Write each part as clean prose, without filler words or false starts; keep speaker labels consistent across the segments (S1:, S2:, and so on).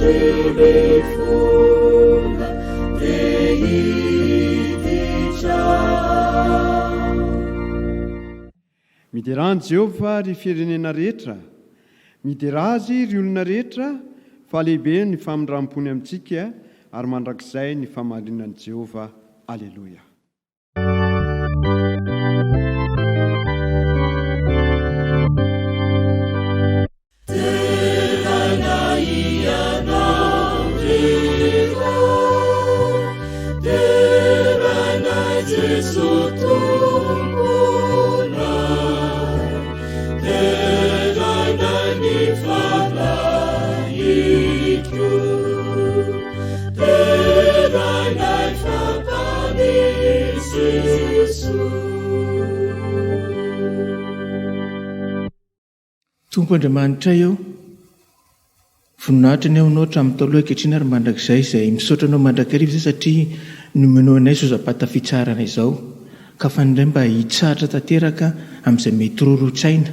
S1: Tsy mifona te hiditra ao.
S2: Miderà an'i Jehovah, ry firenena rehetra, Miderà azy, ry olona rehetra, fa lehibe ny famindram-pony amintsika, ary mandrakizay ny fahamarinan'i Jehovah. Aleloia.
S1: Deraina Ianao ry Ray, derainay Jeso Tomponay, derainay ny Fanahiko, derainay fa Mpamonjy Jeso.
S3: Tompo Andriamanitray ô, voninahitra anie ho Anao hatramin'ny taloha ankehitriny ary mandrakizay izay misaotra Anao mandrakariva izay satria nomenao anay izao zapata fitsaharana izao ka fanindray mba hitsahatra tanteraka amin'izay mety rorontsaina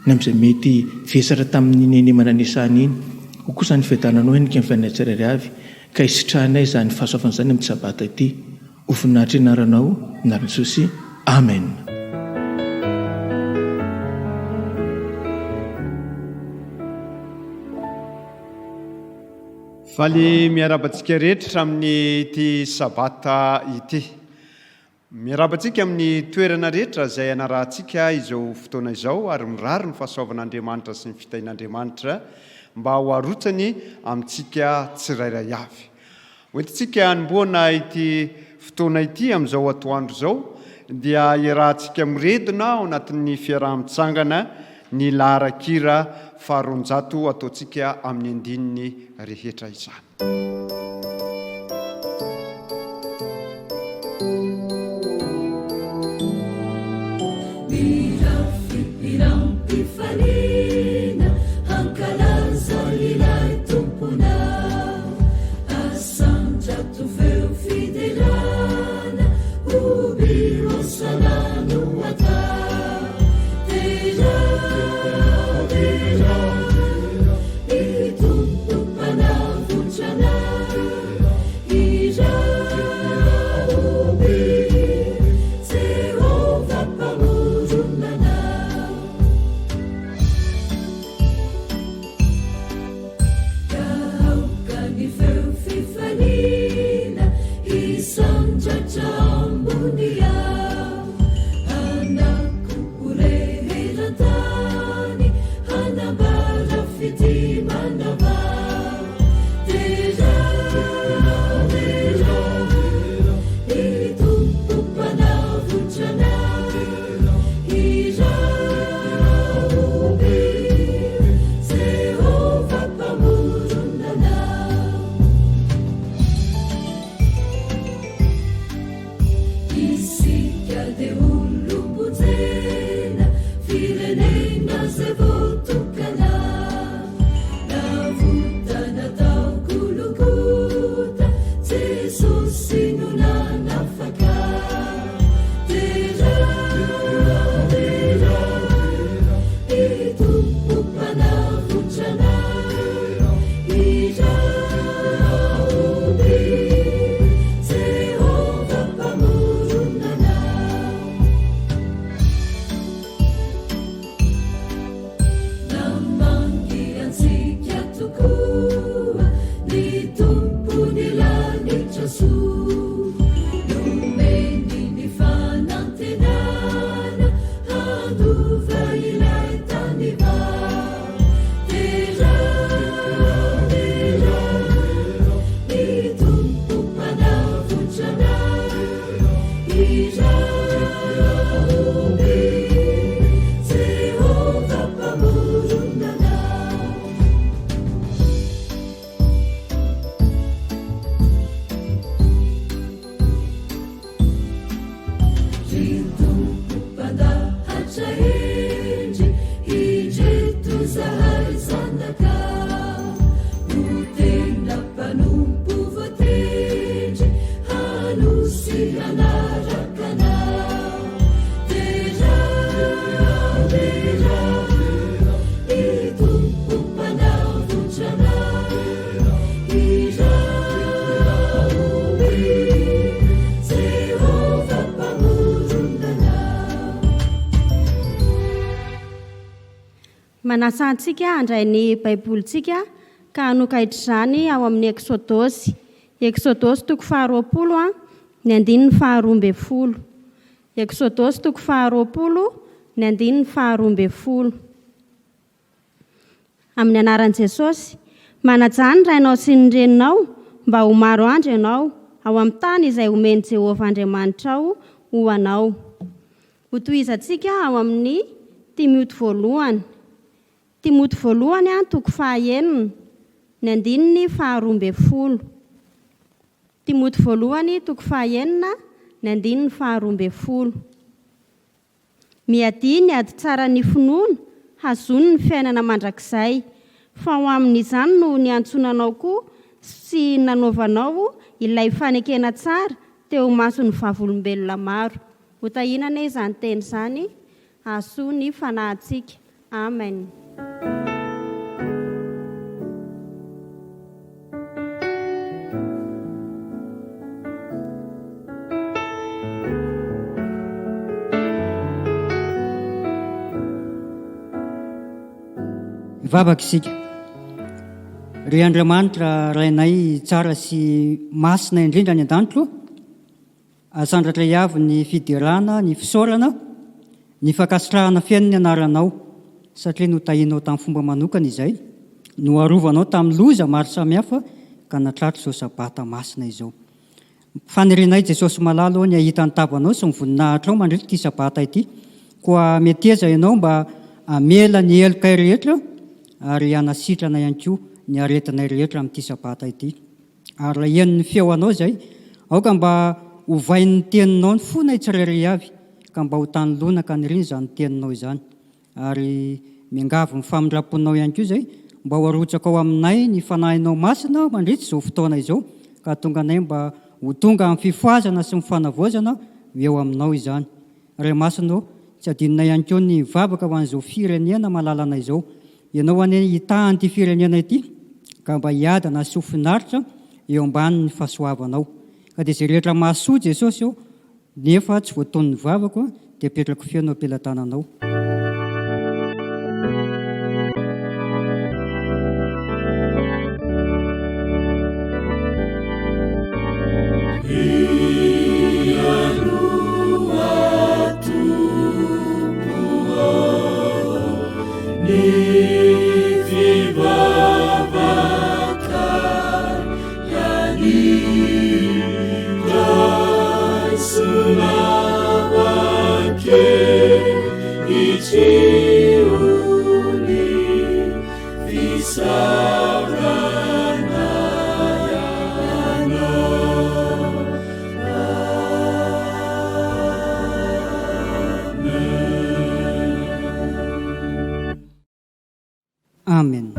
S3: ny amin'izay mety vesatra tamin'iny henemana nesahana iny ho kosa ny fiadananao henika ny fiainanay tsirairay avy ka hisitrahanay izany fahasoavana izany amin'ity sabata ity. Ho voninahitry anaranao Narinjosy Amen.
S2: Faly miarahaba antsika rehetra amin'ity sabata ity. Miarahaba antsika amin'ny toerana rehetra izay anarahantsika izao fotoana izao ary mirary ny fahasoavan'Andriamanitra sy ny fitahian'Andriamanitra mba ho arotsany amintsika tsirairay avy. Hoentintsika hanombohana ity fotoana ity amin'izao atoandro izao dia iarahantsika miredona ao anatin'ny fiaraha-mitsangana ny laharan-kira faharoanjato ataontsika amin'ny andininy rehetra izany.
S1: Hiram-pifaliana hankalaza ilay Tomponao. Asandrato feo fiderana, hoby hosana no atao. Derao, derao, i Tompo Mpanavotra anay.
S4: Manasa antsika handray ny Baibolintsika ka hanokatra izany ao amin'ny Eksodosy. Eksodosy toko faharoapolo, ny andininy faharoambinifolo. Eksodosy toko faharoapolo, ny andininy faharoambinifolo. Amin'ny anaran'i Jesosy, manajà ny rainao sy ny reninao mba ho maro andro ianao ao amin'ny tany izay omen'i Jehovah Andriamanitrao ho anao. Hotohizantsika ao amin'ny Timoty voalohany. Timoty voalohany toko fahaenina, ny andininy faharoambinifolo. Timoty voalohany toko fahaenina, ny andininy faharoambinifolo. Miadia ny ady tsaran'ny finoana, hazono ny fiainana mandrakizay. Fa ho amin'izany no niantsoana anao koa sy nanaovanao ilay fanekena tsara teo imason'ny vavolombelona maro. Hotahiana anie izany teny izany hahasoa ny fanahintsika. Amen.
S5: Hivavaka isika. Ry Andriamanitra Rainay tsara sy masina indrindra any an-danitra o, Asandratra hiavy ny fiderana, ny fisaorana, ny fankasitrahana feno ny anaranao, satria notahianao tamin'ny fomba manokana izay, noarovanao tamin'ny loza maro samihafa ka nahatratra izao Sabata masina izao. Fanirianay Jesosy malala ô ny hahita ny tavanao sy ny voninahitrao mandritra ity Sabata ity, koa meteza Ianao mba hamela ny helokay rehetra ary hanasitrana ihany koa ny aretinay rehetra amin'ity Sabata ity. Ary raha heno ny feo anao izay, aoka mba hovain'ny teninao ny fonay tsirairay avy, ka mba ho tany lonaka aniriana izany teninao izany. Ary miangavy ny famindram-ponao ihany koa izay, mba ho arotsakao aminay ny Fanahinao Masina mandritra izao fotoana izao, ka hahatonga anay mba ho tonga amin'ny fifohazana sy ny fanavaozana ho eo aminao izany. Ray Masina ô, tsy adinonay ihany koa ny mivavaka ho an'izao firenena malalanay izao. Ianao anie hitaha an'ity firenena ity ka mba hiadana sy ho finaritra eo ambanin'ny fahasoavanao. Ka dia izay rehetra mahasoa Jesosy ô, nefa tsy voatonon'ny vavako dia apetrako feno am-pelatananao. Amen.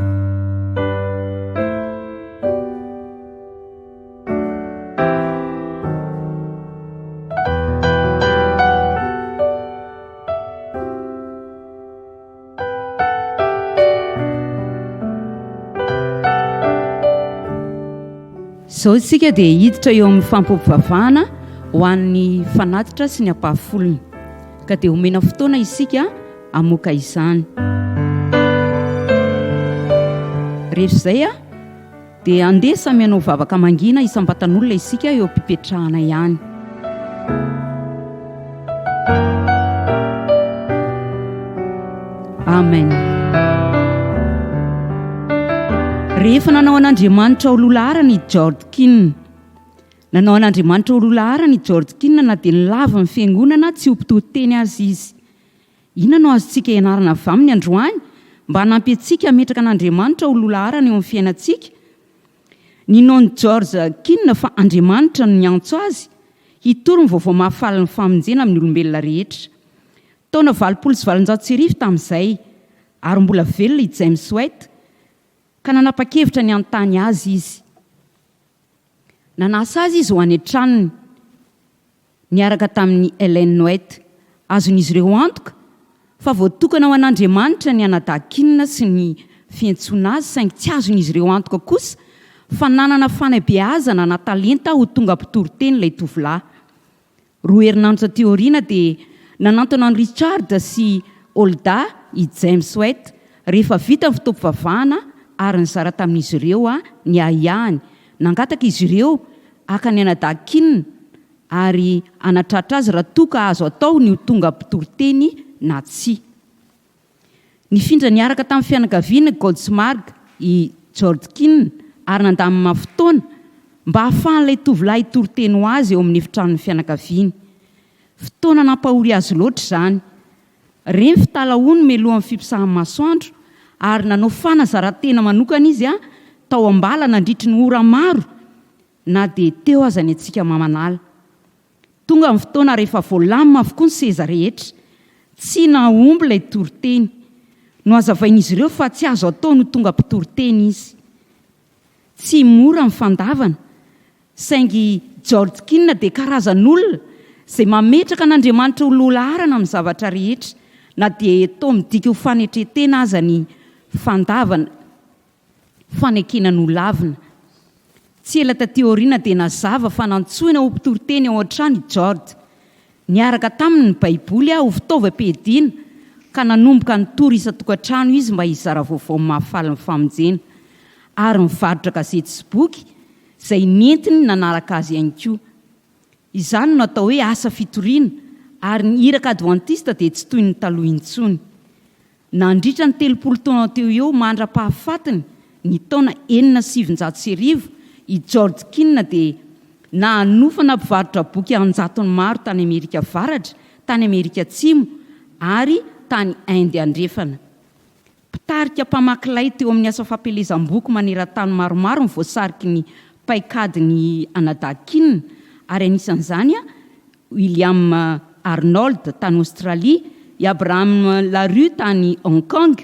S6: Izao isika dia hiditra eo amin'ny fampivavahana ho an'ny fanatitra sy ny ampahafolony. Ka dia omena fotoana isika hamoaka izany. Rehefa izay dia andeha samy hanao vavaka mangina isam-batan'olona isika eo am-pipetrahana ihany. Amen. Rehefa nanao an'Andriamanitra ho lohalaharana i George Kin. Nanao an'Andriamanitra ho lohalaharana i George Kin na dia nilavin'ny fiangonana tsy ho mpitoriteny aza izy. Inona no azontsika ianarana avy aminy androany mba hanampy antsika hametraka an'Andriamanitra ho lohalaharana eo amin'ny fiainantsika? Ninoan'i George Kin fa Andriamanitra no niantso azy hitory ny vaovao mahafalin'ny famonjena amin'ny olombelona rehetra. Taona 1880 tamin'izay, ary mbola velona i James White, ka nanapa-kevitra ny hanontany azy izy. Nanasa azy izy ho any an-tranony. niaraka tamin'i Ellen White. Azon'izy ireo antoka fa voatokana ho an'Andriamanitra ny anadahy Kina sy ny fiantsoana azy, saingy tsy azon'izy ireo antoka kosa fa nanana fanabeazana na talenta ho tonga mpitoriteny ilay tovolahy. Roa herinandro taty aoriana dia nanantona an'i Richard sy Holda i James White. Rehefa vita ny fotoam-pivavahana ary nizara tamin'izy ireo ny ahiahiny, nangataka izy ireo haka ny anadahy Kin ary hanatratra azy raha toa ka azo atao ny ho tonga mpitoriteny na tsia. Nifindra niaraka tamin'ny fianakaviany Goldsmarg i George Kin ary nandamina fotoana mba hahafahan'ilay tovolahy hitory teny ho azy eo amin'ny efitranon'ny fianakaviany. Fotoana nampahory azy loatra izany. Re ny fitalahoany melohan'ny fiposahan'ny masoandro ary nanao fanazaran-tena manokana izy tao am-bala nandritry ny ora maro na dia teo aza ny hatsiaka mamanala. Tonga ny fotoana rehefa voalamina avokoa ny seza rehetra. Tsy nahomby ilay toriteny. Nohazavain'izy ireo fa tsy azo atao ny ho tonga mpitoriteny izy. Tsy mora ny fandavana, saingy George Kin dia karazan'olona izay mametraka an'Andriamanitra ho lohalaharana amin'ny zavatra rehetra, na dia toa midika ho fanetren-tena aza ny fandavana. Fanekena nolavina. Tsy ela taty aoriana dia nazava fa nantsoina ho mpitoriteny ao an-trano i George. Niaraka taminy ny Baiboly ho fitaovam-piadiana, ka nanomboka nitory isan-tokantrano izy mba hizara vaovao mahafaly ny famonjena. Ary nivarotra gazety sy boky izay nentiny nanaraka azy ihany koa. Izany no atao hoe asa fitoriana, ary ny iraka advantista dia tsy toy ny taloha intsony. Nandritra ny 30 taona teo ho eo mandra-pahafatiny, ny taona 1906, i George Kinn dia nahanofana mpivarotra boky an-jatony maro tany Amerika Avaratra, tany Amerika Atsimo, ary tany Inde Andrefana. Mpitarika mpamaky lay teo amin'ny asa fampielezam-boky maneran-tany maromaro ny voasariky ny paikadin'i Anadahy Kinn, ary anisan'izany William Arnold tany Aostralia, i Abraham LaRue tany Hong Kong,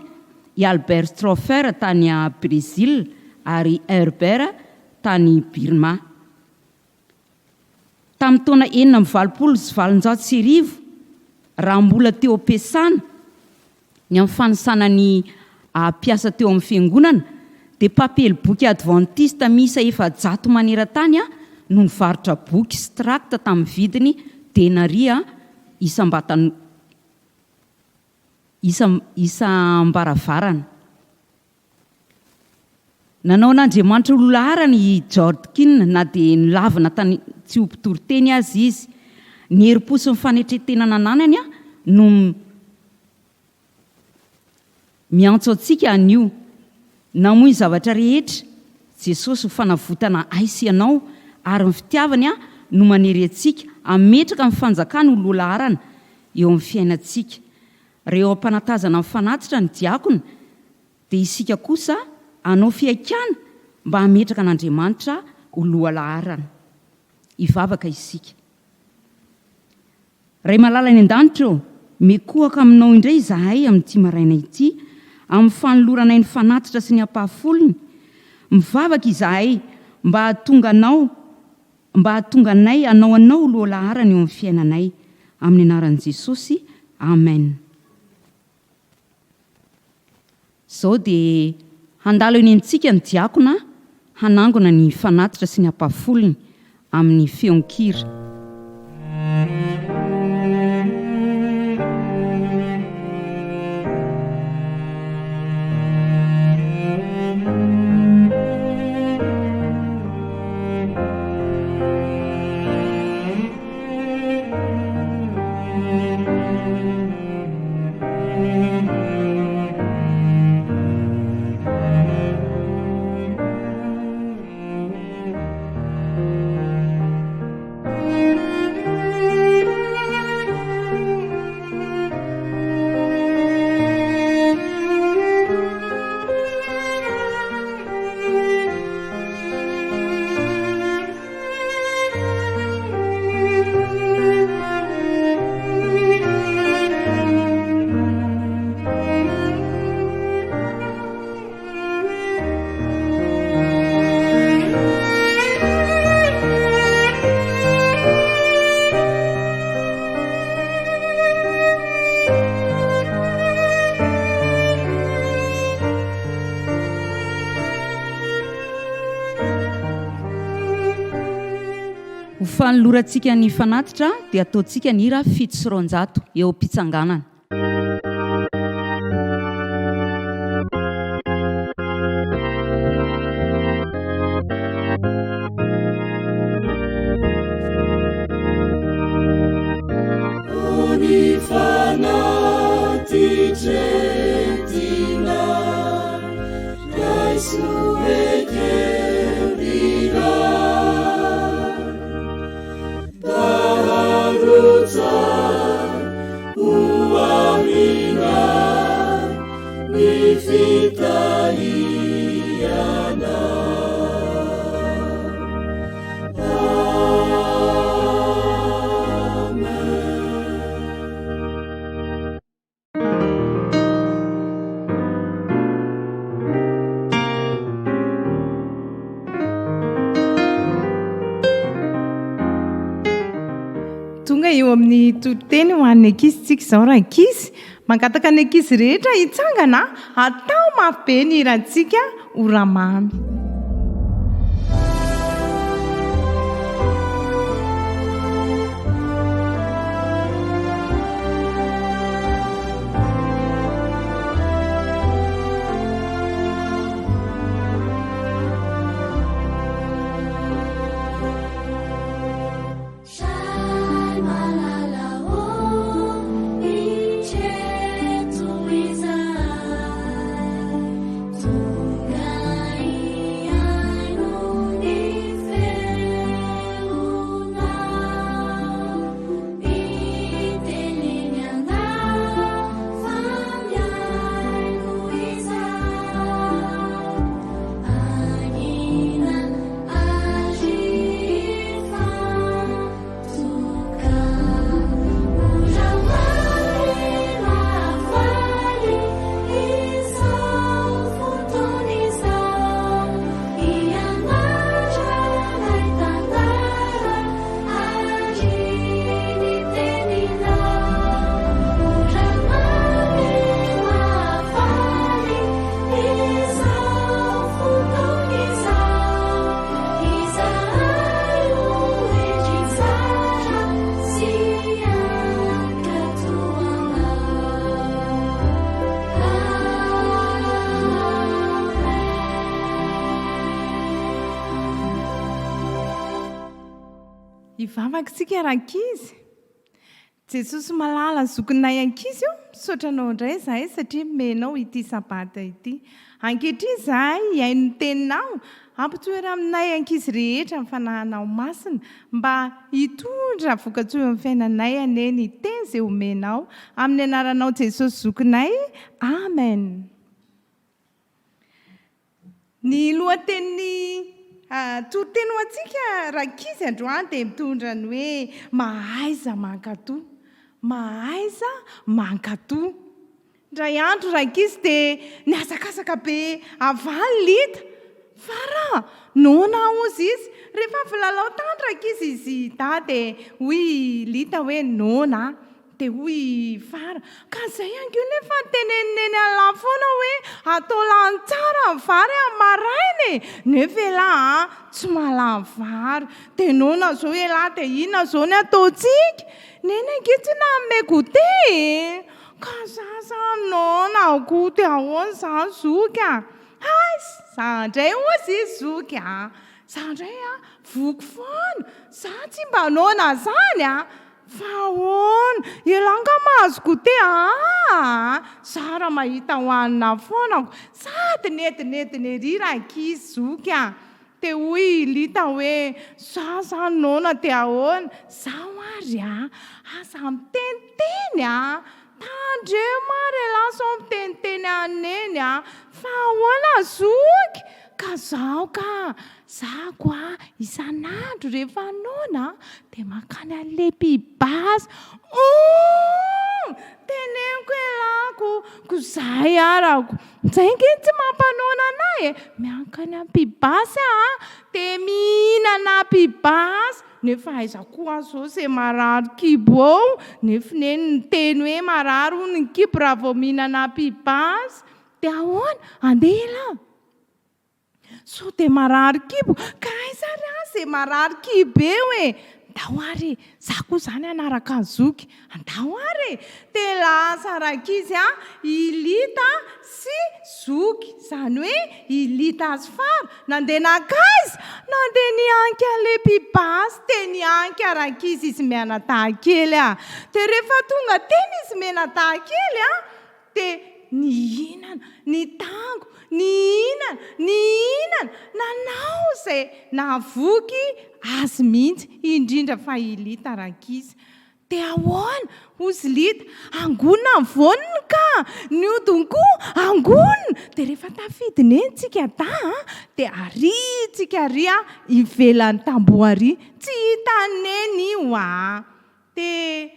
S6: i Albert Stroffer tany Brezila ary Herbert tany Birma. Tamin'ny taona 1886, raha mbola teo am-piasana, ny amin'ny fanisana ny mpiasa teo amin'ny fiangonana, dia mpampiely boky advantista miisa 400 maneran-tany no nivarotra boky sy trakta tamin'ny vidiny denaria isam-batan isam-baravarana. Nanao an'Andriamanitra ho laharana i George Kin na dia nolavina tany tsy ho mpitoriteny aza izy. Ny herim-po sy ny fanetren-tena nananany no miantso antsika anio. Namoy ny zavatra rehetra Jesosy ho fanavotana ahy sy ianao ary ny fitiavany no manery antsika hametraka ny fanjakany ho lohalaharana eo amin'ny fiainantsika. Raha eo am-panatazana ny fanatitra ny diakona, dia isika kosa hanao fihaikana mba hametraka an'Andriamanitra ho lohalaharana. Hivavaka isika. Ray malala any an-danitra ô, mikohaka aminao indray izahay amin'ity maraina ity, amin'ny fanoloranay ny fanatitra sy ny ampahafolony. Mivavaka izahay mba hahatonga anao, mba hahatonga anay hanao anao ho lohalaharana eo amin'ny fiainanay. Amin'ny anaran'i Jesosy, Amen. Izao dia handalo eny amintsika ny diakona hanangona ny fanatitra sy ny ampahafolony amin'ny feon-kira. Ho fanolorantsika ny fanatitra dia ataontsika ny hira 207 eo am-pitsanganana.
S7: Tonga eo amin'ny toriteny ho an'ny ankizy tsika izao rankizy. Mangataka ny ankizy rehetra hitsangana, atao mafy be ny hirantsika Ora mamy. Hivavaka isika rankizy. Jesosy malala zokinay ankizy o, misaotra anao indray izahay satria nomenao ity sabata ity. Ankehitriny izahay hihaino ny teninao, ampitoero aminay ankizy rehetra ny fanahinao masina mba hitondra vokatsoa eo amin'ny fiainanay anie ny teny izay omenao. Amin'ny anaranao Jesosy zokinay. Amen. Ny lohatenin'ny toriteny ho antsika rankizy androany dia mitondra ny hoe Mahaiza mankatò. Mahaiza mankatò. Indray andro rankizy dia nihazakazaka be avy any Lita. Fara, noana hozy izy. Rehefa avy nilalao tany rankizy izy dahy dia hoy i Lita hoe noana aho. Dia hoy i Fara, Ka izay ange nefa tenenin'i Neny an'lah foana hoe atao lany tsara ny vary amin'ny maraina e! Nefa elah an, tsy mahalany vary. Dia noana izao elah dia inona izao ny ataontsika? Neny ange tsy nanome goûter e! Ka za zany noana ko, dia ahoana izany zoky a? Hay! Za indray hozy izy zoky a! Za indray an, voky foana! Za tsy mba noana izany a! Fa ahoana? Elah angaha mahazo goûter aa! Zara mahita hohanina foana ko! Sady niedinedina ery rankizy zoky a! Dia hoy i Lita hoe, za zany noana dia ahoana? Zaho ary a! Aza miteniteny a! Tandremo ary elah sao miteniteny an'i Neny a! Fa ahoana zoky? Ka zaho ka! Za ko a, isan'andro rehefa noana dia mankany an'ilay mpibaza. Humm! Teneniko elah ko, ko zay arako. Zay nge tsy mampanoana anah e! Miankany amin'ny mpibasy aho a, dia mihinana mpibasy. Nefa aiza koa aho zao ze marary kibo eo, nefa neny niteny hoe marary hono ny kibo raha vao mihinana mpibasy. Dia ahoana? Andeha elah. Sao dia marary kibo? Ka aiza ary aho izay marary kibo eo e? Ndao ary e! Za koa izany hanaraka an'i zoky. Andao ary e! Dia lasa rankizy an, i Lita sy zoky, izany hoe i Lita sy Fara, nandeha nankaiza? Nandeha nihanika an'ilay mpibasy, dia nihanika rankizy izy mianadahy kely a! Dia rehefa tonga teny izy mianadahy kely an, Dia nihinana, nitango, nihinana, nihinana, nanao izay nahavoky azy mihitsy, indrindra fa i Lita rankizy. Dia ahoana? Hozy Lita, angonina ny voaniny ka! Ny hodiny koa angonina! Dia rehefa tafidina eny tsika dahy an, dia ariantsika ary ivelan'ny tamboho ary, tsy hitan'i Neny io an! Dia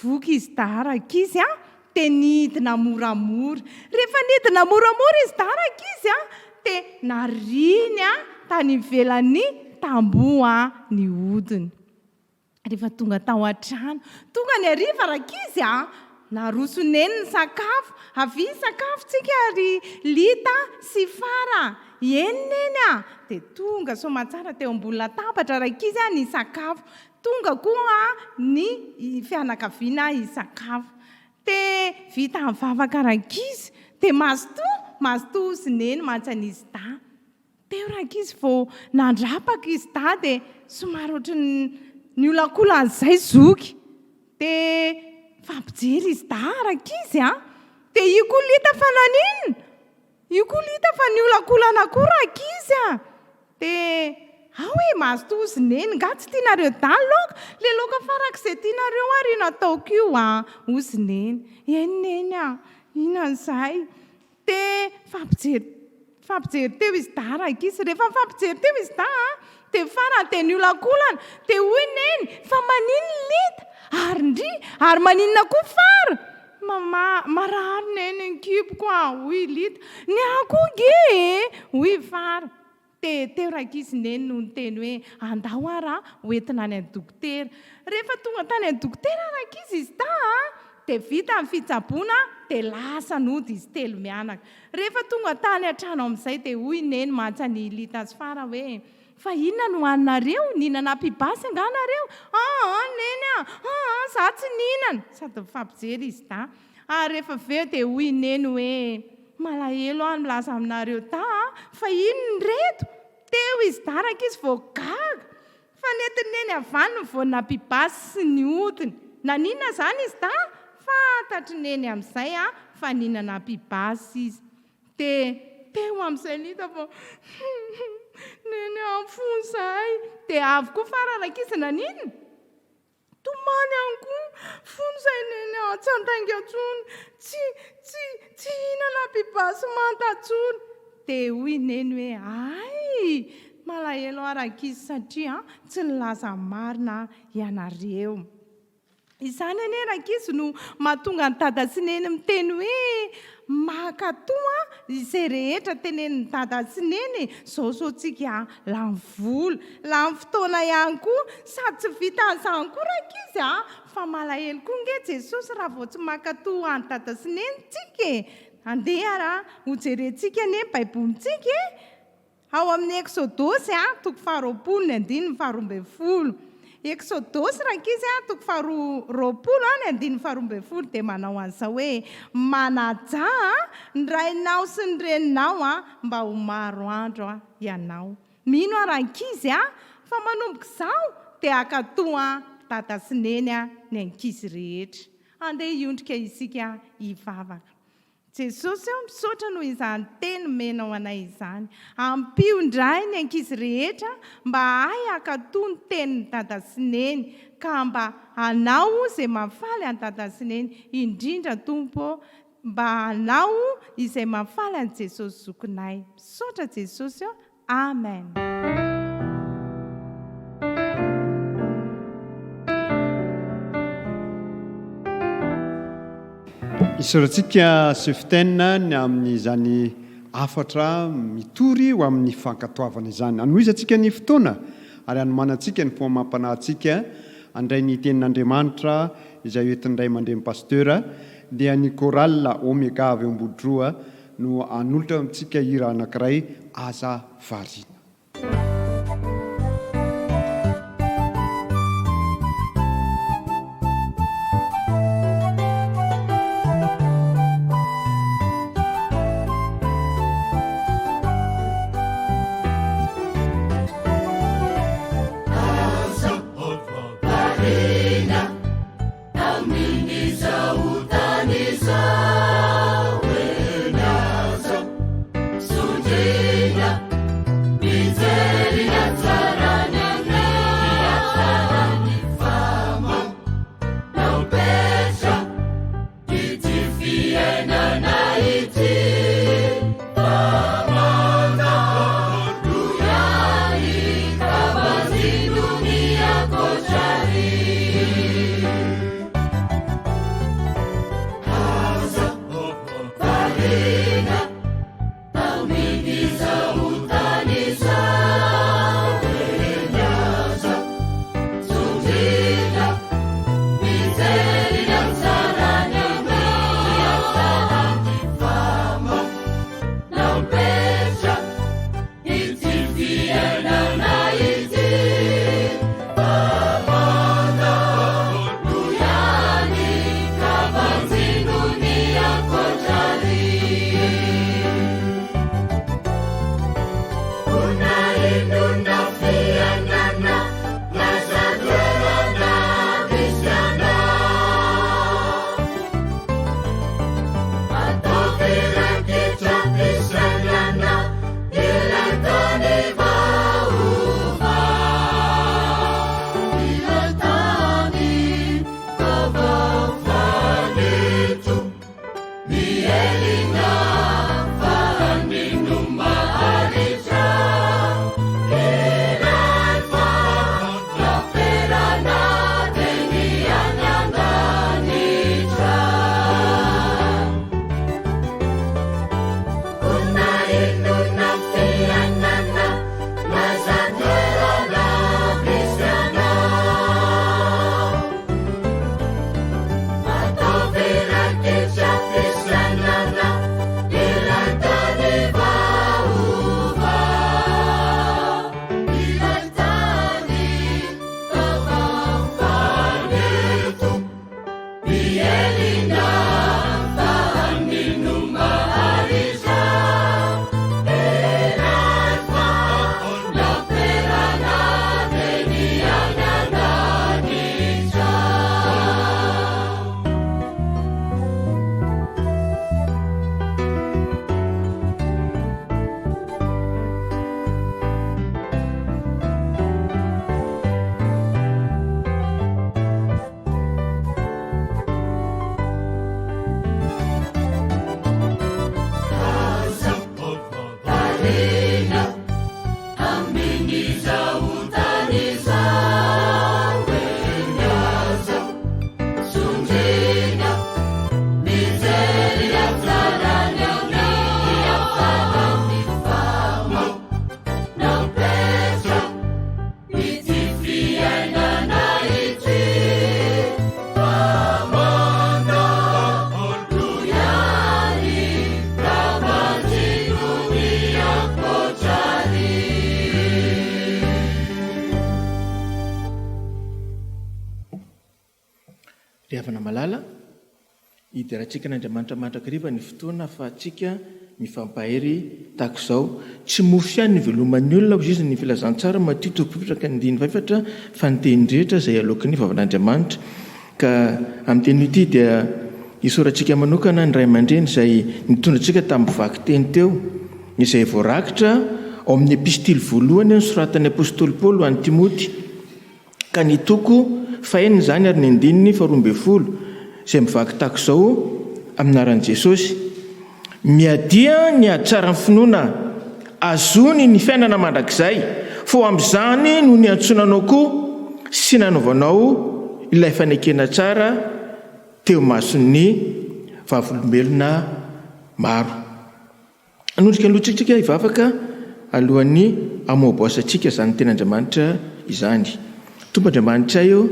S7: voky izy dahy rankizy a, dia nidina moramora. Rehefa nidina moramora izy dahy rankizy a, dia nariny tany ivelan'ny tamboho ny hodiny. Rehefa tonga tao an-trano, tonga ny hariva rankizy a! Naroso neny ny sakafo, avia hisakafo tsika ry Lita sy Fara a! Eny neny a! Dia tonga soamantsara teo ambony latabatra rankizy a ny sakafo. Tonga koa ny fianakaviana hisakafo. Dia vita ny vavaka rankizy, dia mazotoa, mazotoa hozy neny mantsy an'izy dahy. Teo rankizy vao nandrapaka izy dahy dia somary ohatran'ny niolakolana izay zoky. Dia nifampijery izy dahy rankizy a! Dia io koa Lita fa naninona? Io koa Lita fa niolakolana koa rankizy a! Dia ao e, mazotoa hozy neny, nga tsy tianareo dahy ny laoka? Ilay laoka farak'izay tianareo ary io nataoko io a! Hozy neny. Eny neny a! Inona izay? Dia nifampijery nifampijery teo izy dahy rankizy. Rehefa nifampijery teo izy dahy an, dia farany dia niolakolana. Dia hoy Neny, fa maninona Lita? Ary ndry, ary maninona koa Fara? Mama, marary Neny ny kiboko an, hoy i Lita. Ny ahy koa nge e, hoy i Fara. Dia teo rankizy Neny no niteny hoe, andao ara ho entina any amin'ny dokotera. Rehefa tonga tany amin'ny dokotera rankizy izy dahy an, dia vita ny fitsaboana dia lasa nody izy telo mianaka. Rehefa tonga tany an-trano amin'izay dia hoy Neny mantsy an'i Lita sy Fara hoe, fa inona no haninareo? Nihinana pibasy angaha nareo? Aa Neny a! Aa za tsy nihinana! Sady mifampijery izy dahy. Ary rehefa avy eo dia hoy Neny hoe, Malahelo aho milaza aminareo dahy a! Fa inona ireto? Teo izy dahy rankizy vao gaga! Fa nentin'i Neny avy any ny voana pibasy sy ny hodiny. Naninona izany izy dahy? Fantatr'i Neny amin'izay a fa nihinana pibasy izy. Dia teo amin'izay ny hita fa Neny a, fony izahay. Dia avy koa farany rankizy naninona? Tomany ihany koa, fony izay Neny a, tsy handainga intsony, tsy, tsy, tsy hihinana pibasy manta intsony. Dia hoy i Neny hoe, Hay! Malahelo aho rankizy satria tsy nilaza ny marina ianareo. Izany anie rankizy no mahatonga an'i Dada sy Neny miteny hoe, Mankatò izay rehetra tenenin'i Dada sy Neny e! Zao zao tsika lany vola, lany fotoana ihany koa, sady tsy vitan'izany koa rankizy a! Fa malahelo koa nge Jesosy raha vao tsy mankatò an'i Dada sy Neny tsika e! Andeha ra hojerentsika anie ny baibolintsika e! Ao amin'ny Eksodosy a, toko faharoapolo ny andininy faharoa ambin'ny folo. Eksodosy rankizy a, toko faharoa roapolo a, ny andininy faharoa ambin'ny folo dia manao an'izao hoe, Manajà ny rainao sy ny reninao a, mba ho maro andro a ianao. Mino aho rankizy a, fa manomboka izao dia hankatò a dada sy neny a ny ankizy rehetra. Andeha hiondrika isika hivavaka. Jesosy ô, misaotra noho izany teny nomenao anay izany. Ampio indray ny ankizy rehetra mba hahay hankatò ny tenin'i Dada sy Neny, ka mba hanao izay mahafaly an'i Dada sy Neny, indrindra Tompo ô, mba hanao izay mahafaly an'i Jesosy Zokinay. Misaotra Jesosy ô. Amen.
S2: Isaorantsika Seften ny amin'izany hafatra mitory ho amin'ny fankatoavana izany. Hanohizantsika ny fotoana ary hanomanantsika ny fo amam-panahintsika handray ny tenin'Andriamanitra izay hoentin'ny ray aman-dreny Pasteur dia ny Chorale Omega avy ao Ambodroa no hanolotra amintsika hira anankiray Aza variana.
S3: Ry havana malala, hiderantsika an'Andriamanitra mandrakariva ny fotoana ahafahantsika mifampahery tahaka izao. Tsy mofo ihany no iveloman'ny olona, hoy izy ny Filazantsara, Matio toko fahefatra ka ny andininy fahefatra, fa ny teny rehetra izay aloaky ny vavan'Andriamanitra. Ka amin'ity anio ity dia isaorantsika manokana ny ray aman-dreny izay nitondra antsika tamin'ny vakiteny teo, izay voarakitra ao amin'ny epistily voalohany nosoratan'ny apostoly Paoly ho an'i Timoty, ka ny toko fahenina izany ary ny andininy faharoa izay mivaky tahaka izao amin'ny anaran'i Jesosy, Miadia ny hatsaran'ny finoana, azony ny fiainana mandrakizay, fa ho amin'izany no niantsoana anao koa sy nanaovanao ilay fanekena tsara teo imason'ny vavolombelona maro. Hanondrika ny lohantsika hivavaka alohan'ny hamoaboasantsika izany Tenin'Andriamanitra izany. Tompo Andriamanitray ô,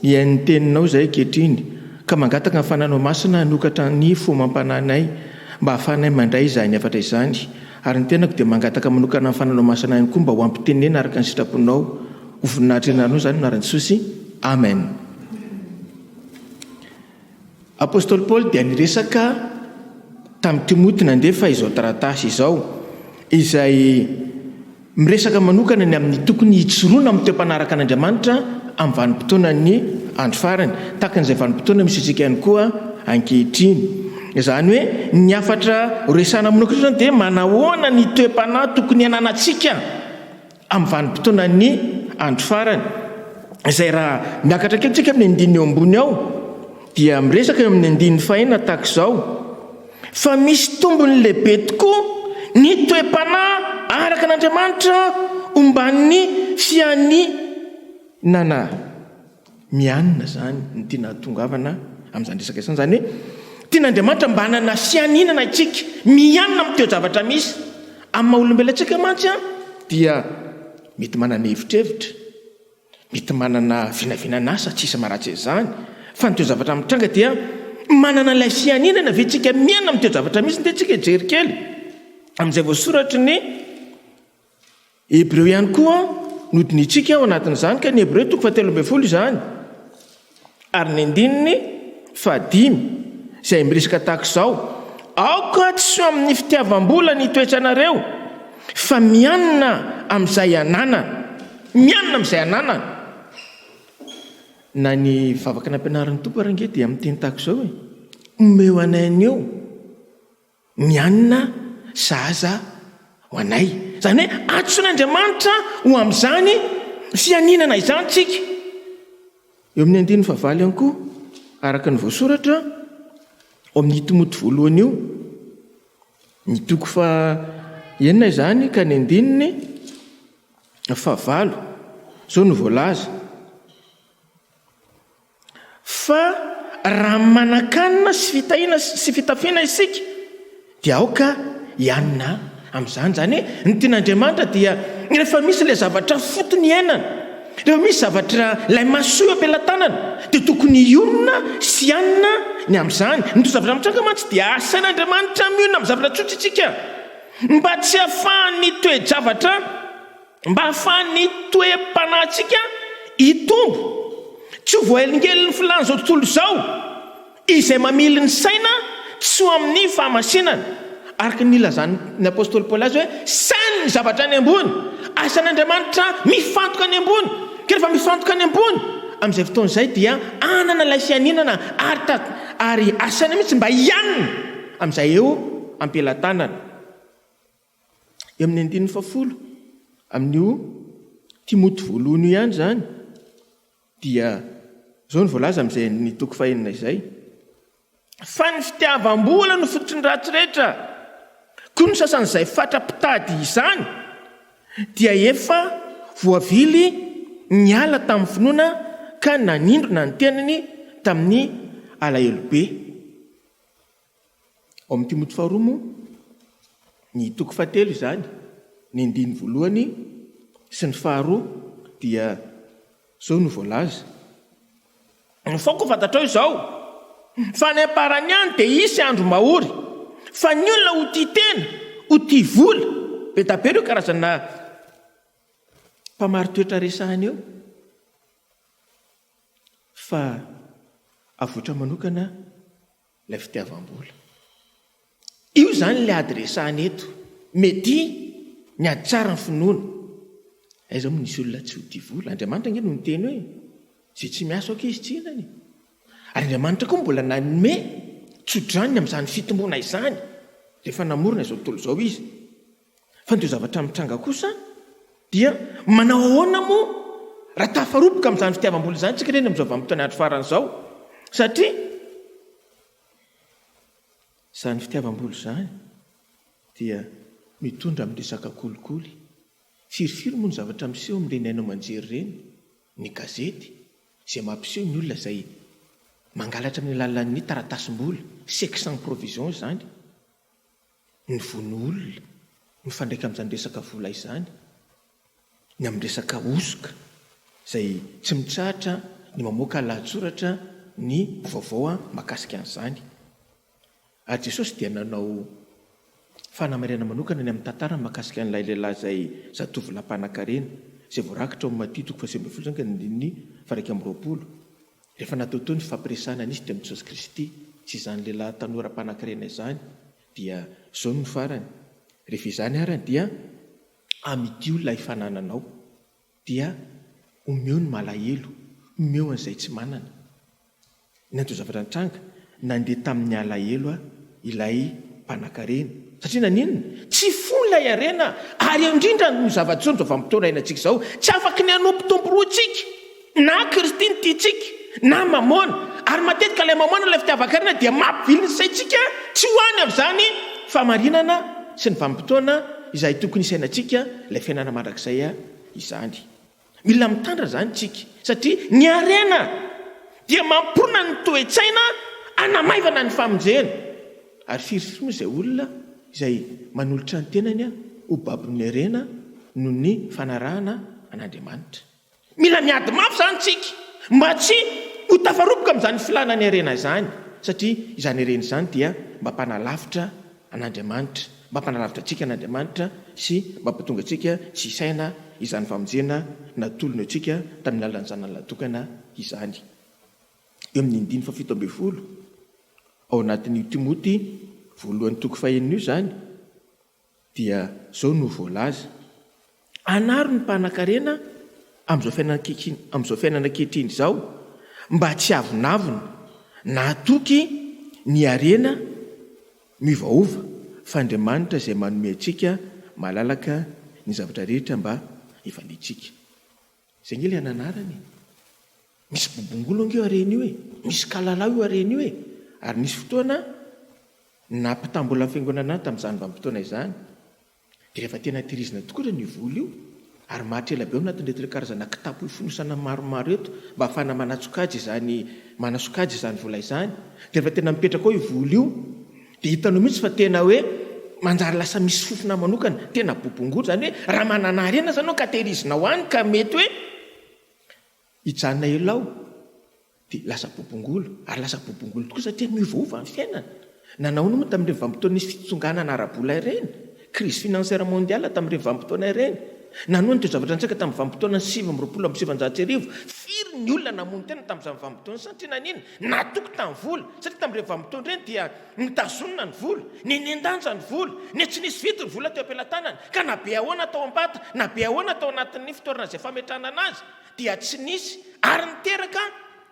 S3: hihaino ny Teninao izahay ankehitriny, ka mangataka ny Fananao Masina hanokatra ny fo amam-panahinay mba hahafahanay mandray izany hafatra izany. Ary ny tenako dia mangataka manokana ny Fananao Masina ihany koa mba ho ampitenena araka ny sitraponao. Ho voninahitry ny Anaranao izany, Anaran'i Jesosy. Amen. Apostoly Paoly dia niresaka tamin'i Timoty nandefa izao taratasy izao, izay miresaka manokana ny amin'ny tokony hijoroana amin'ny toe-panaraka an'Andriamanitra amin'ny vanim-potoanan'ny andro farany, tahaka an'izay vanim-potoana misy antsika ihany koa ankehitriny. Izany hoe ny hafatra horesahana manokana izany dia manahoana ny toe-panahy tokony hananantsika amin'ny vanim-potoanan'ny andro farany, izay raha miakatra kely tsika amin'ny andininy eo ambony ao dia miresaka eo amin'ny andininy fahenina tahaka izao, fa misy tombony lehibe tokoa ny toe-panahy araka an'Andriamanitra omban'ny fianinana. Mianina izany no tiana hahatongavana amin'izany resaka izany. Izany hoe tian'Andriamanitra mba hanana fianinana isika, mianina amin'ny toe-javatra misy. Amin'ny maha olombelona antsika mantsy dia mety manana evitrevitra, mety manana vinavinan'asa, tsisy maharatsy an'izany. Fa ny toe-javatra mitranga dia manana ilay fianinana ve isika mianina amin'ny toe-javatra misy? Ndeha isika hijery kely amin'izay voasoratry ny Hebreo ihany koa no dinihintsika ao anatin'izany, ka ny Hebreo toko fahatelo ambin'ny folo izany, ary ny andininy fahadimy, izay miresaka tahaka izao, Aoka tsy ho amin'ny fitiavam-bola ny toetranareo, fa mianina amin'izay ananana. Mianina amin'izay ananana. Na ny vavaka nampianarin'ny Tompo ary ange dia miteny tahaka izao e, Omeo anay anio. Ny hanina sahaza ho anay. Izany hoe antsoin'Andriamanitra ho amin'izany fianinana izany tsika. Eo amin'ny andininy fahavalo ihany koa, araka ny voasoratra ao amin'ny Timoty voalohany io, ny toko fahenina izany ka ny andininy fahavalo, izao no voalaza. Fa raha manan-kanina sy fitahiana sy fitafiana isika, dia aoka hianina amin'izany. Izany hoe, ny tian'Andriamanitra dia rehefa misy ilay zavatra fotony iainana, rehefa misy zavatra ilay mahasoa eo am-pelatanana, dia tokony hionona sy hianina ny amin'izany. Ny toe-javatra mitranga mantsy dia asain'Andriamanitra mionona amin'ny zavatra tsotra isika, mba tsy hahafahan'ny toe-javatra Mba hahafahan'ny toe-panahintsika hitombo, tsy ho voahelingelin'ny filàn'izao tontolo izao, izay mamily ny saina tsy ho amin'ny fahamasinana. Araka ny nilazan'ny apostoly Paoly azy hoe, Saino ny zavatra any ambony. Asan'Andriamanitra mifantoka any ambony. Ka rehefa mifantoka any ambony, amin'izay fotoana izay dia hanana ilay fianinana ary ary asaina mihitsy mba hianina amin'izay eo am-pelatanana. Eo amin'ny andininy fahafolo amin'io Timoty voalohany io ihany izany dia izao no voalaza amin'izay ny toko fahenina izay, Fa ny fitiavam-bola no fototry ny ratsy rehetra, koa ny sasan'izay fatra-pitady izany dia efa voavily niala tamin'ny finoana ka nanindrona ny tenany tamin'ny alahelo be. Ao amin'ny Timoty faharoa moa, ny toko fahatelo izany, ny andininy voalohany sy ny faharoa dia izao no voalaza. Ny foko fantatrao izao, fa any am-parany any dia hisy andro mahory, fa ny olona ho tia tena, ho tia vola. Be dia be ireo karazana mpamari-toetra resahina eo. Fa. Avoitra manokana ilay fitiavam-bola. Io izany ilay ady resahana eto. Mety ny ady tsara ny finoana. Aiza moa nisy olona tsy ho tia vola? Andriamanitra ange no niteny hoe izay tsy miasa aoka izy tsy hihinana e. Ary Andriamanitra koa mbola nanome tso-drano ny amin'izany fitomboana izany rehefa namorona izao tontolo izao Izy. Fa ny toe-javatra mitranga kosa dia manao ahoana moa raha tafaroboka amin'izany fitiavam-bola izany isika ireny amin'izao vanim-potoan'ny andro farany izao? Satria izany fitiavam-bola izany dia mitondra amin'ny resaka kolikoly. Firifiry moa ny zavatra miseho amin'ireny haino aman-jery ireny, ny gazety, izay mampiseho ny olona izay mangalatra amin'ny alalan'ny taratasim-bola, chèque sans provision izany. Ny vono olona mifandraika amin'izany resaka vola izany, ny amin'ny resaka hosoka izay tsy mitsahatra ny mamoaka lahatsoratra ny vaovao mahakasika an'izany. Ary Jesosy dia nanao fanamarihana manokana ny amin'ny tantara mahakasika an'ilay lehilahy izay zatovolahy mpanankarena, izay voarakitra ao amin'ny Matio toko faha-19 izany ka ny andininy faha-21. Rehefa natao teo ny fifampiresahana nisy teo amin'i Jesosy Kristy sy izany lehilahy tanora mpanankarena izany, dia izao no farany, Rehefa izany arany dia amidio ilay fanananao, dia omeo ny malahelo, omeo an'izay tsy manana. Ny anton-javatra nitranga, nandeha tamin'ny alahelo ilay mpanankarena. Satria naninona? Tsy fony ilay harena, ary eo indrindra no zava-tsoa amin'izao vanim-potoana iainantsika izao. Tsy afaky ny hanompo tompo roa isika, na Kristy no tiantsika, na Mamôna. Ary matetika ilay Mamôna, ilay fitiavan-karena dia mampivily ny saintsika tsy ho any amin'izany fahamarinana sy ny vanim-potoana izay tokony hisainantsika ilay fiainana mandrakizay izany. Mila mitandrina izany isika satria ny harena dia mampirona ny toe-tsaina hanamaivana ny famonjena. Ary firifiry moa izay olona izay manolotra ny tenany ho babon'ny harena noho ny fanarahana an'Andriamanitra. Mila miady mafy izany isika mba tsy ho tafaroboka amin'izany filàna ny harena izany satria izany harena izany dia mba mpanalavitra an'Andriamanitra, mba hampanalavitra antsika an'Andriamanitra sy mba hampatonga antsika tsy hisaina izany famonjena natolony antsika tamin'ny alalan'ny Zanany Lahatokana izany. Eo amin'ny andininy fahafito ambin'ny folo ao anatin'io Timoty voalohany toko fahenina io izany dia izao no voalaza, Anaro ny mpanankarena amin'izao fiainana ankehitriny amin'izao fiainana ankehitriny izao mba tsy hiavonavona na hatoky ny harena miovaova fa Andriamanitra izay manome antsika malalaka ny zavatra rehetra mba hifaliantsika. Izay ange ilay ananarana e! Misy bobongolo ange io harena io e! Misy kalalao io harena io e! Ary nisy fotoana nampitam-bola ny fiangonana ahy tamin'izany vanim-potoana izany. Dia rehefa tena tehirizina tokoa izany io vola io, ary maharitra ela be ao anatin'ireto ilay karazana kitapo ifonosana maromaro ireto mba ahafahana manatsokajy izany manasokajy izany vola izany, dia rehefa tena mipetraka ao io vola io, dia hitanao mihitsy fa tena hoe manjary lasa misy fofona manokana, tena bobongolo, izany hoe raha manana harena izany ianao ka tehirizinao any ka mety hoe hijanona ela ao, Dia lasa bobongolo, ary lasa bobongolo tokoa satria miovaova ny fiainana. Nanahoana moa tamin'ireny vanim-potoana nisy fitsonganana ara-bola ireny? Crise financière mondiale tamin'ireny vanim-potoana ireny. Nanoa ny toe-javatra nitranga tamin'ny vanim-potoanan'ny 1929. Firy ny olona namono tena tamin'izany vanim-potoana izany satria naninona? Natoky tamin'ny vola. Satria tamin'ireny vanim-potoana ireny dia notazonina ny vola, nenen-danja ny vola, ne tsy nisy vidiny ny vola teo am-pelatanana. Ka na be ahoana tao am-bata, na be ahoana tao anatin'ny fitoerana izay fametrahana anazy, dia tsy nisy ary niteraka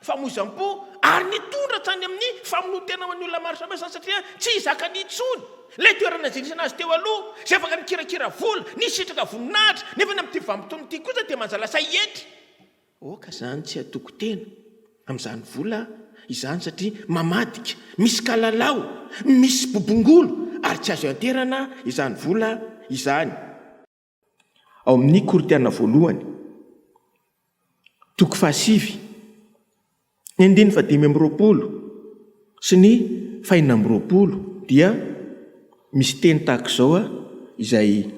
S3: famoizam-po ary nitondra hatrany amin'ny famonoan-tena ho an'ny olona maro samihafa izany satria tsy zakany intsony ilay toerana izay nisy anazy teo aloha izay afaka nikirakira vola, nisitraka voninahitra nefa ny amin'ity vanim-potoana ity kosa dia manjary lasa hietry. Aoka izany tsy hatoky tena amin'izany vola izany satria mamadika, misy kalalao, misy bobongolo ary tsy azo ianterana izany vola izany. Ao amin'ny Korintiana voalohany, toko fahasivy, ny andininy fahadimy amby roapolo sy ny fahenina amby roapolo dia misy teny tahaka izao izay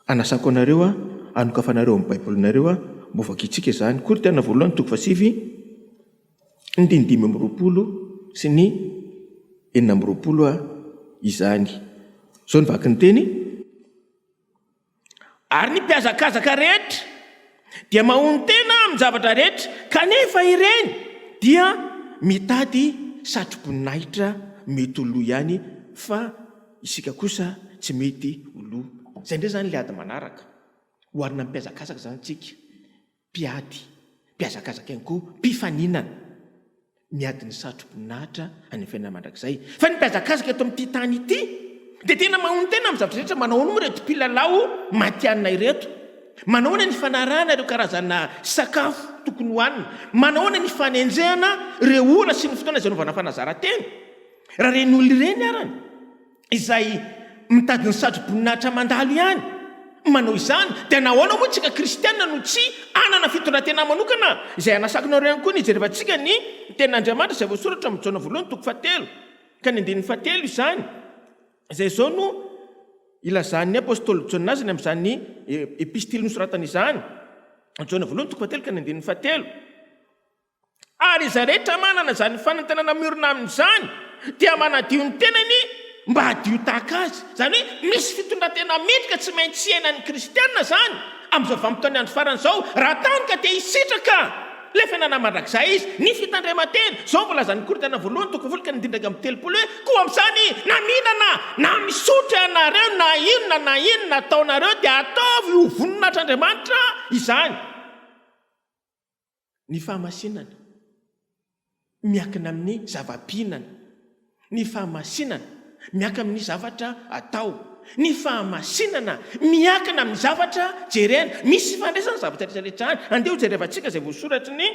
S3: anasako anareo hanokafanareo amin'ny Baibolinareo mba hovakintsika izany. Korintiana voalohany, toko fahasivy, ny andininy 25 sy ny 26 izany. Izao no vaky ny teny. Ary ny mpihazakazaka rehetra dia mahonon-tena amin'ny zavatra rehetra, kanefa ireny dia mitady satroboninahitra mety ho lo ihany fa isika kosa tsy mety ho lo. Izay indray izany ilay ady manaraka. Oharina amin'ny mpihazakazaka izany isika. Mpiady, mpihazakazaka ihany koa, mpifaninana. Miady ny satroboninahitra any amin'ny fiainana mandrakizay. Fa ny mpihazakazaka eto amin'ity tany ity dia tena mahonon-tena amin'ny zavatra rehetra. Manao ahoana moa ireto mpilalao matihanina ireto? Manao ahoana ny fanarahana ireo karazana sakafo tokony hohanina? Manao ahoana ny fanenjehana ireo ora sy ny fotoana izay anaovana fanazaran-tena? Raha ireny olona ireny arany izay mitady ny satroboninahitra mandalo ihany manao izany, dia nahoana moa isika kristiana no tsy hanana fitondran-tena manokana izay hanasako anareo ihany koa ny hijerevantsika ny Tenin'Andriamanitra izay voasoratra amin'ny Jaona voalohany toko fahatelo ka ny andininy fahatelo izany, izay izao no ilazan'ny apostoly Jaona azy ny amin'izany epistily nosoratany izany, Jaona voalohany toko fahatelo ka ny andininy fahatelo. Ary izay rehetra manana izany fanantenana miorina amin'izany dia manadio ny tenany mba hadio tahaka azy. Izany hoe misy fitondran-tena mendrika tsy maintsy iainan'ny kristiana izany amin'izao vanim-potoan'ny andro farany izao, raha tany ka te hisitraka ilay fiainana mandrakizay izy. Ny fitandreman-tena, izao no voalazan'ny Korintiana voalohany toko folo ka ny andininy 31 hoe, Koa amin'izany na mihinana na misotro ianareo na inona na inona ataonareo dia ataovy ho voninahitr'Andriamanitra izany. Ny fahamasinana miankina amin'ny zava-pihinana. Ny fahamasinana miankina amin'ny zavatra atao. Ny fahamasinana miankina amin'ny zavatra jerena. Misy ifandraisany ny zavatra rehetra rehetra any. Andeha hojerevantsika izay voasoratry ny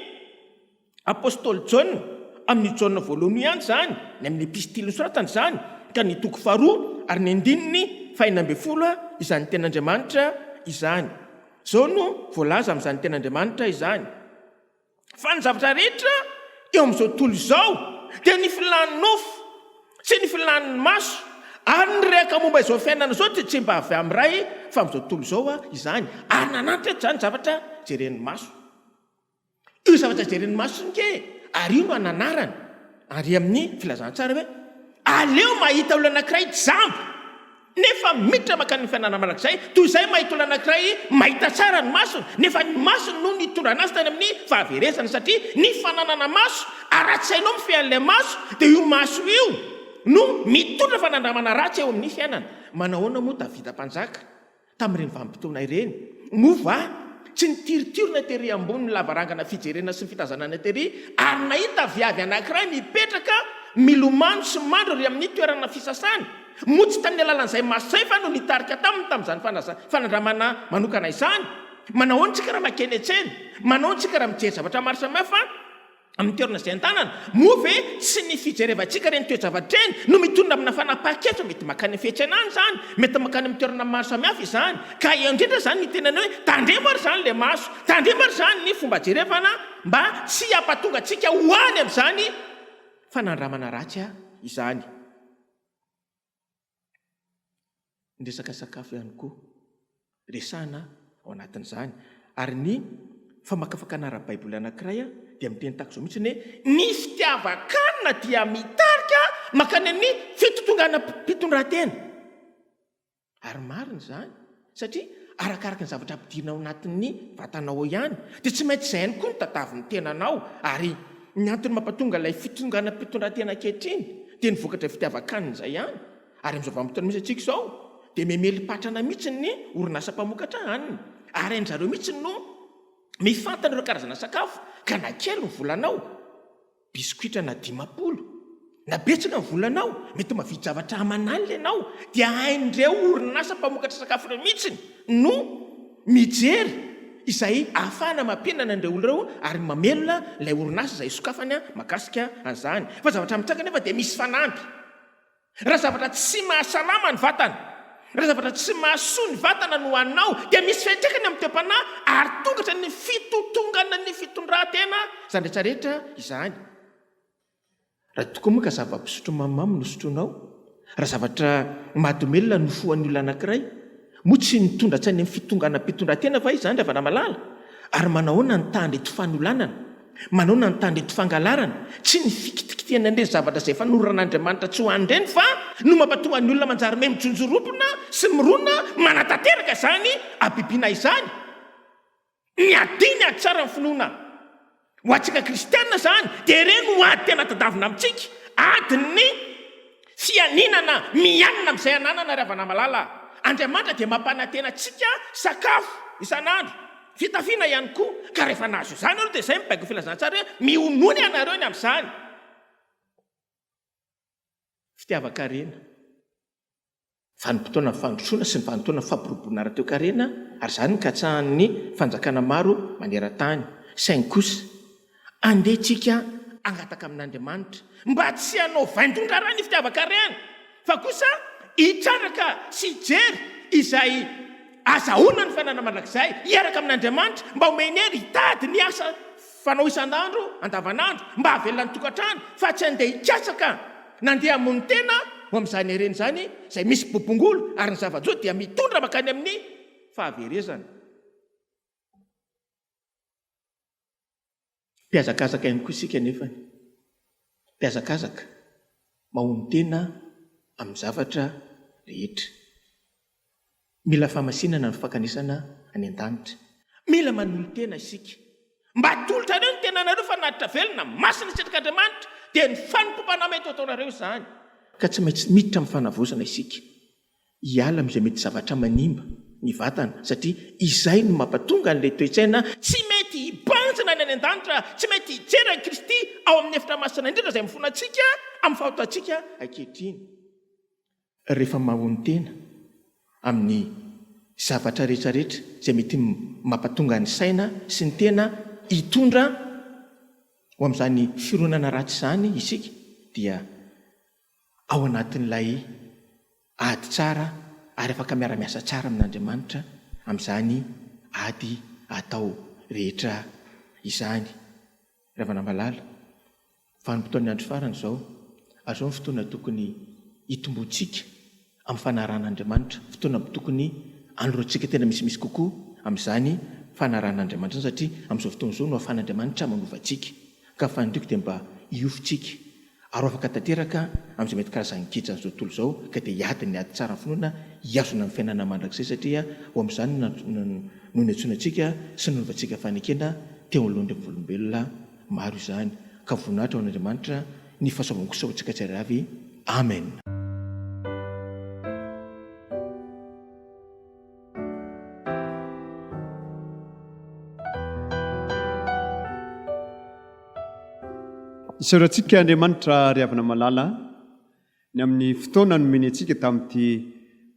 S3: apostoly Jaona, amin'io Jaona voalohany io ihany izany, ny amin'ny epistily nosoratany izany, ka ny toko faharoa ary ny andininy faha-16 izany tenin'Andriamanitra izany. Izao no voalaza amin'izany tenin'Andriamanitra izany, Fa ny zavatra rehetra eo amin'izao tontolo izao dia ny filàn'ny nofo sy ny filàn'ny maso ary ny rehaka momba izao fiainana izao dia tsy mba avy amin'ny Ray fa amin'izao tontolo izao izany, ary nanantitra eto izany zavatra jeren'ny maso. Io zavatra jeren'ny maso io nge ary io no ananarany ary amin'ny filazantsara hoe aleo mahita olona anankiray jamba nefa miditra mankany amin'ny fiainana mandrakizay toy izay mahita olona anankiray mahita tsara ny masony nefa ny masony no nitondrana azy tany amin'ny fahaverezana satria ny fananana maso ary raha tsy hainao mifehy an'ilay maso dia io maso io no mitondra fanandramana ratsy eo amin'ny fiainana. Manahoana moa Davida mpanjaka? Tamin'ireny vanim-potoana ireny, moa va tsy nitiritirona tery ambonin'ny lavarangana fijerena sy ny fitazanana tery ary nahita viavy anankiray mipetraka milomano sy mandry ery amin'ny toerana fisasany? Moa tsy tamin'ny alalan'izay maso izay va no nitarika taminy tamin'izany fanandramana manokana izany? Manahoana isika raha mankeny an-tsena? Manahoana isika raha mijery zavatra maro samihafa? Amin'ny toerana izay an-tanana, moa ve tsy ny fijerevantsika ireny toe-javatra ireny no mitondra amina fanapahan-kevitra? Mety mankany amin'ny fiantsenana izany, mety mankany amin'ny toerana maro samihafa izany. Ka eo indrindra izany ny tenany hoe tandremo ary izany ilay maso, tandremo ary izany ny fomba jerevana mba tsy hampatonga antsika ho any amin'izany fanandramana ratsy izany. Ny resaka sakafo ihany koa resahina ao anatin'izany. Ary ny famakafakana ara-baiboly anankiray dia miteny tahaka izao mihitsy hoe ny fitiavan-kanina dia mitarika mankany amin'ny fitotonganam-pitondrantena. Ary marina izany satria arakaraka ny zavatra ampidirina ao anatin'ny vatanao ao ihany dia tsy maintsy izay ihany koa no tadavin'ny tenanao. Ary ny antony mampatonga ilay fitonganam-pitondrantena ankehitriny dia ny vokatra fitiavan-kanina izay ihany. Ary amin'izao vanim-potoana misy antsika izao dia memeli-patrana mihitsy ny orinasa mpamokatra hanina ary hain-dry zareo mihitsy no mifantana ireo karazana sakafo ka na kely ny volanao, bisikoitra na 50, na betsaka ny volanao, mety mahavidy zavatra aman'alina ianao dia hain'ireo orinasa mpamokatra sakafo ireo mihitsy no mijery izay ahafahana mampihinana an'ireo olona ireo ary mamelona ilay orinasa izay sokafany mahakasika an'izany. Fa zavatra mitranga anefa dia misy fanamby. Raha zavatra tsy mahasalama ny vatana, raha zavatra tsy mahasoa ny vatana no haninao dia misy fiantraikany amin'ny toe-panahy ary tonga hatrany fitotongana ny fitondran-tena izany rehetra rehetra izany. Raha tokoa moa ka zava-pisotro mamimamy no sotroinao, raha zavatra mahadomelina no fohan'ny olona anankiray, moa tsy nitondra hatrany amin'ny fitonganam-pitondran-tena va izany ry havana malala? Ary manahoana ny tahan'ireto fanolanana? Manaona ny tahan'ireto fangalarana? Tsy ny fikitikitihana an'ireny zavatra izay efa noran'Andriamanitra tsy ho an'ireny fa no mampatonga ny olona manjary miha mijonjorompona sy mirona manatanteraka izany habibiana izany. Miadia ny ady tsara ny finoana.
S8: Ho antsika kristiana izany dia ireny no ady tena tadavina amintsika, adin'ny fianinana mianina amin'izay ananana ry havana malala. Andriamanitra dia mampanantena antsika sakafo isan'andro, fitafiana ihany koa, ka rehefa nahazo izany ianao dia izay mibaiko ny filazantsara hoe mionona ianareo ny amin'izany. Fitiavan-karena. Vanim-potoanan'ny fandrosoana sy ny vanim-potoanan'ny fampiroboroana ara-toekarena ary izany no katsahan'ny fanjakana maro maneran-tany. Saingy kosa, andeha isika hangataka amin'Andriamanitra mba tsy hanao vaindohan-draharaha ny fitiavan-karena fa kosa hitrandraka sy hijery izay azahoana ny fiainana mandrakizay, hiaraka amin'Andriamanitra mba homeny hery hitady ny asa fanao isan'andro, andavanandro, mba hahavelona ny tokantrano fa tsy handeha hikatsaka Nandeha hamono tena ho amin'izany harena izany izay misy bobongolo ary ny zava-jo dia mitondra mankany amin'ny fahaverezana. Mpihazakazaka ihany koa isika nefany. Mpihazakazaka, mahono tena amin'ny zavatra rehetra. Mila fahamasinana ny fankanesana any an-danitra. Mila manolo-tena isika. Mba atolotrareo ny tenanareo fanatitra velona, masina sitrak'Andriamanitra, dia ny fanompoam-panahy mety ho ataonareo izany. Ka tsy maintsy miditra amin'ny fanavaozana isika, hiala amin'izay mety zavatra manimba ny vatana, satria izay no mampatonga an'ilay toe-tsaina tsy mety hibanjina ny any an-danitra, tsy mety hijery an'i Kristy ao amin'ny efitra masina indrindra izay mifona antsika amin'ny fahotantsika ankehitriny. Rehefa mahonon-tena amin'ny zavatra rehetrarehetra izay mety mampatonga ny saina sy ny tena hitondra ho amin'izany fironana ratsy izany isika dia ao anatin'ilay ady tsara ary afaka miara-miasa tsara amin'Andriamanitra amin'izany ady atao rehetra izany. Ravanamalala, Vanim-potoan'ny andro farany izao, ary izao no fotoana tokony hitomboantsika amin'ny fanarahana an'Andriamanitra, fotoana tokony hanolorantsika tena misimisy kokoa amin'izany fanarahana an'Andriamanitra izany, satria amin'izao fotoana izao no ahafahan'Andriamanitra manova antsika. Ka ny faniriako dia mba hiofontsika ary ho afaka tanteraka amin'izay mety karazan'ny gejan'izao tontolo izao, ka dia hiady ny ady tsara finoana, hihazona ny fiainana mandrakizay, satria ho amin'izany no no niantsoana antsika sy nanaovantsika fanekena teo anoloan'ireo volombelona maro izany. Ka voninahitra ho an'Andriamanitra ny fahasoavany kosa ho antsika tsirairay avy. Amen.
S2: Isaorantsika Andriamanitra ry havana malala ny amin'ny fotoana nomeny antsika tamin'ity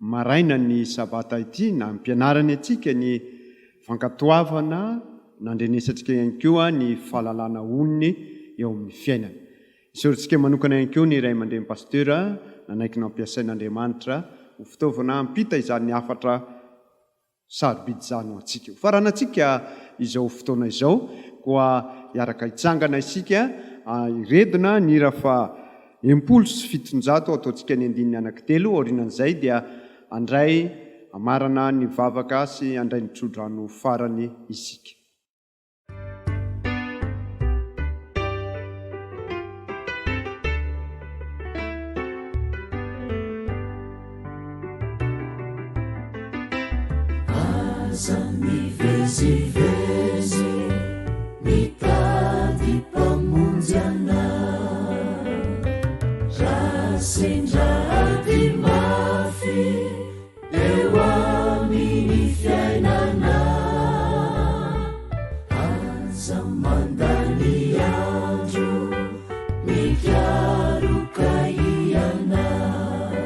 S2: maraina ny Sabata ity nampianarany antsika ny fankatoavana nandrenesantsika ihany koa ny fahalalana onony eo amin'ny fiainana. Isaorantsika manokana ihany koa ny ray aman-dreny Pasteur nanaiky nampiasain'Andriamanitra ho fitaovana hampita izany hafatra Sarobidy izany ho antsika. Ho faranantsika izao fotoana izao, koa hiaraka hitsangana isika hiredona ny hira faha 760 ataontsika ny andininy anankitelo, aorianan'izay dia handray hamarana ny vavaka sy handray ny tsodrano farany isika.
S1: Aza mivezivezy mitady mpamonjy anao Raha sendra ady mafy Eo amin'ny fiainana Aza mandany andro mikaroka hianao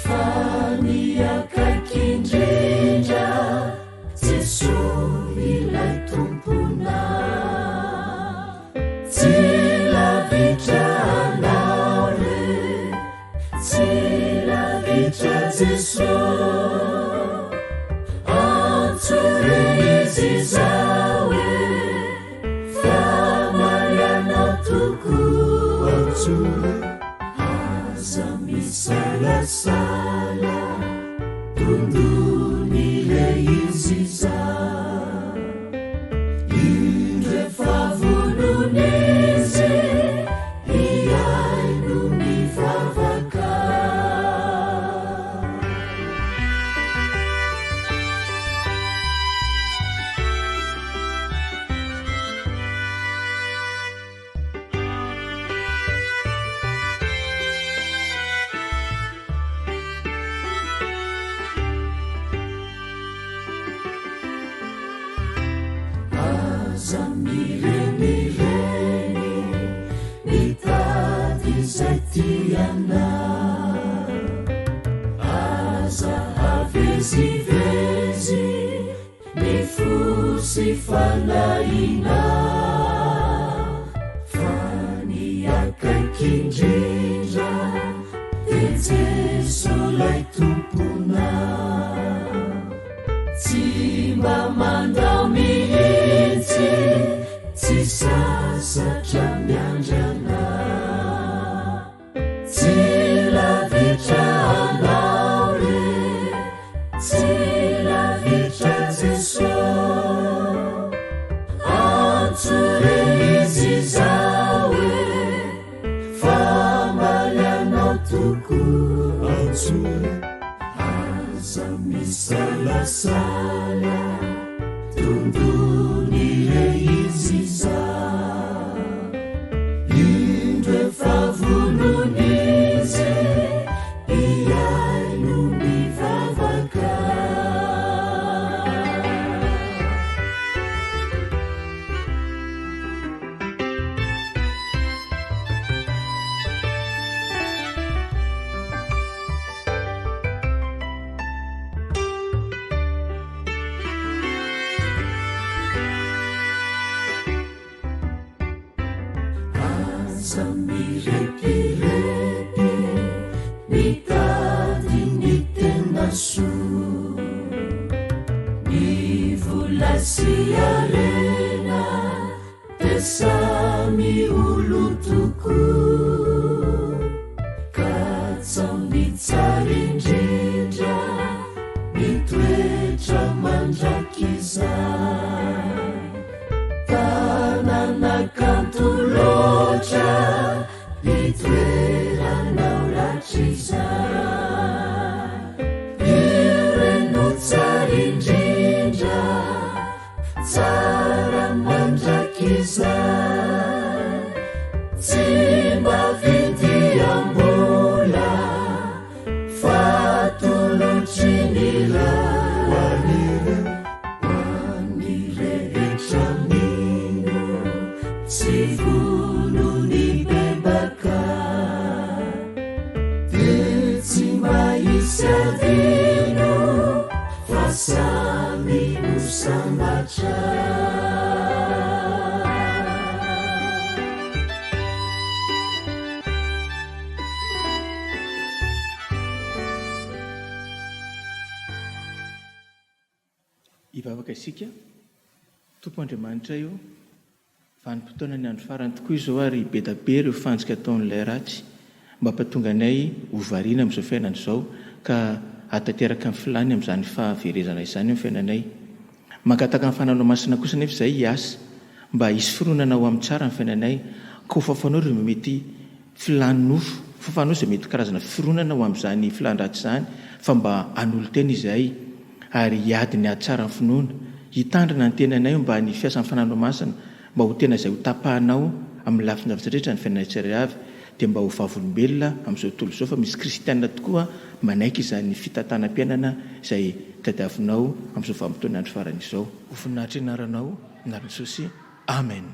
S1: Fa ny akaiky indrindra Jesoa ilay Tomponao Tsy lavitra anao re Tsy lavitra Jesoa Antso re Izy izao e Fa hamaly anao tokoa Antso re Aza misalasala Dondony re Izy izao Indro efa vonon'Izy Hihaino ny vavaka. Aza mirenireny mitady izay tianao. Aza avezivezy ny fo sy fanahinao. Fa ny akaiky indrindra dia Jeso 'lay Tomponao. Tsy mba mandao mihitsy, tsy sasatra miandry anao. Tsy lavitra anao re, tsy lavitra Jeso. Antso re Izy izao e, fa hamaly anao tokoa. Antso re. Aza misalasala, dondony re izy izao. Indro efa vonona izy, hihaino ny vavaka. Aza mirepirepy mitady ny tena soa. Ny vola sy harena Dia samy olon-tokoa Ka tsao ny tsara indrindra Mitoetra mandrakizay Tanàna kanto loatra Itoeranao rahatrizay Io re no tsara indrindra Tsara mandrakizay, tsy mba vidiam-bola, fa atolotry ny Ray ho an'ny rehetra mino sy vonon'hibebaka. Dia tsy mba hisy adino fa samy ho sambatra.
S3: Hivavaka isika, Tompo Andriamanitray o, Vanim-potoanan'ny andro farany tokoa izao ary be da be ireo fantsika ataon'ilay ratsy mba hampatonga anay ho variana amin'izao fiainana izao ka hahatanteraka ny filàny amin'izany fahaverezana izany eo amin'ny fiainanay. Mangataka ny Fananao Masina kosa anefa izahay hiasa mba hisy fironana ho amin'ny tsara ny fiainanay ka ho fafanao ireo mety Filàn'ny nofo, fafanao izay mety ho karazana fironana ho amin'izany filàn-dratsy izany, fa mba hanolo-tena izahay, ary hiady ny hahatsaran'ny finoana, hitandrina ny tenanay mba ny fiasan'ny Fanahinao Masina, mba ho tena izay ho tapahanao amin'ny lafin-javatra rehetra ny fiainanay tsirairay avy, dia mba ho vavolombelona amin'izao tontolo izao fa misy kristiana tokoa manaiky izany fitantanam-piainana izay tadiavinao amin'izao vanim-potoan'ny andro farany izao. Ho voninahitry ny anaranao, anaran'i Jesosy. Amen.